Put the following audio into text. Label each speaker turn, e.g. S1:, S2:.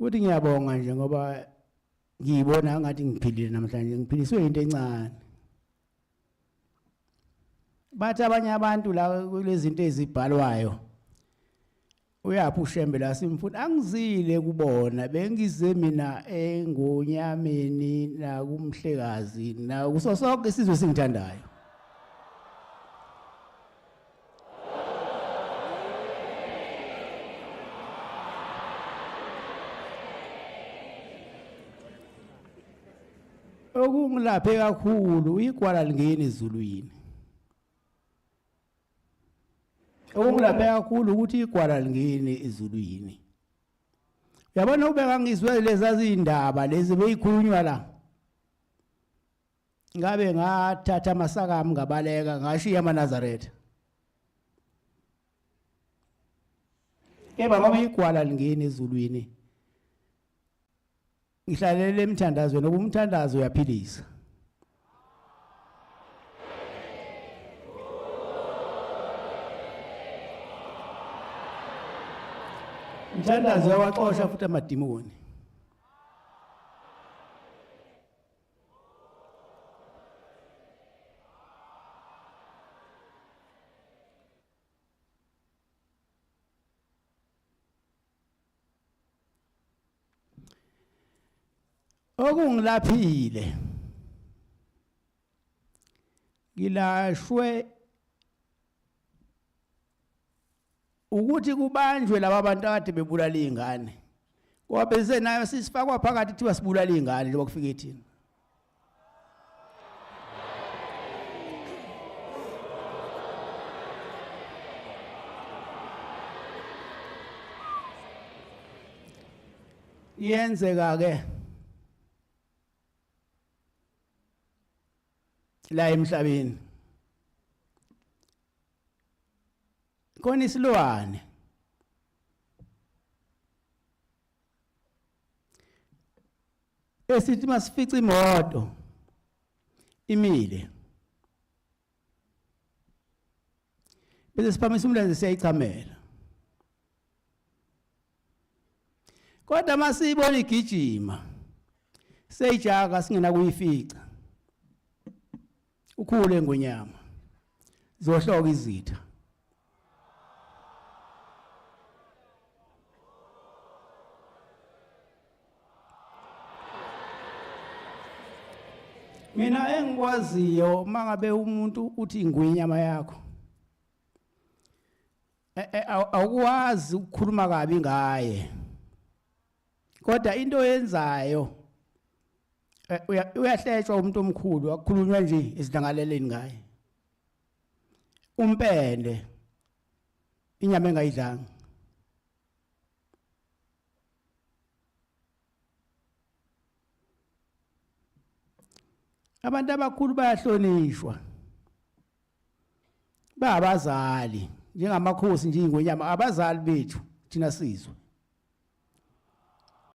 S1: Futhi ngiyabonga nje ngoba ngiyibona ngathi ngiphilile namhlanje, ngiphiliswe into encane. Bathi abanye abantu la kulezinto ezibhalwayo uyaphi uShembe la simfuna angizile kubona bengize mina engonyameni nakumhlekazi nakuso sonke isizwe singithandayo. Okungilaphe kakhulu igwala lingeni ezulwini. Okungilaphe kakhulu ukuthi igwala lingeni ezulwini. Uyabona ubeka ngizwe lezi azindaba lezi beyikhulunywa la. Ngabe ngathatha amasaka ami ngabaleka ngashiya amaNazaretha. Kepha ngoba igwala lingeni ezulwini. Ngihlalele emthandazweni ngoba umthandazo uyaphilisa. Umthandazo uyawaxosha futhi amadimoni. Okungilaphile ngilashwe ukuthi kubanjwe laba bantu akade bebulala izingane ngoba bese nayo sisifakwa phakathi kuthiwa sibulala izingane njengoba kufike thina. Iyenzeka ke la emhlabeni khona isilwane esithi masifica imoto imile bese siphamisa umlenze siyayichamela kodwa masiyibona igijima seyijaka singena kuyifica ukhule ngonyama zohloka izitha. Mina engikwaziyo mangabe umuntu uthi ingwinyama yakho e, e, awukwazi ukukhuluma kabi ngaye kodwa into oyenzayo eh, uyahletshwa umuntu omkhulu akukhulunywa nje esidlangaleleni ngaye umpende inyama engayidlanga. Abantu abakhulu bayahlonishwa, babazali njengamakhosi nje ingonyama abazali bethu thina sizwe.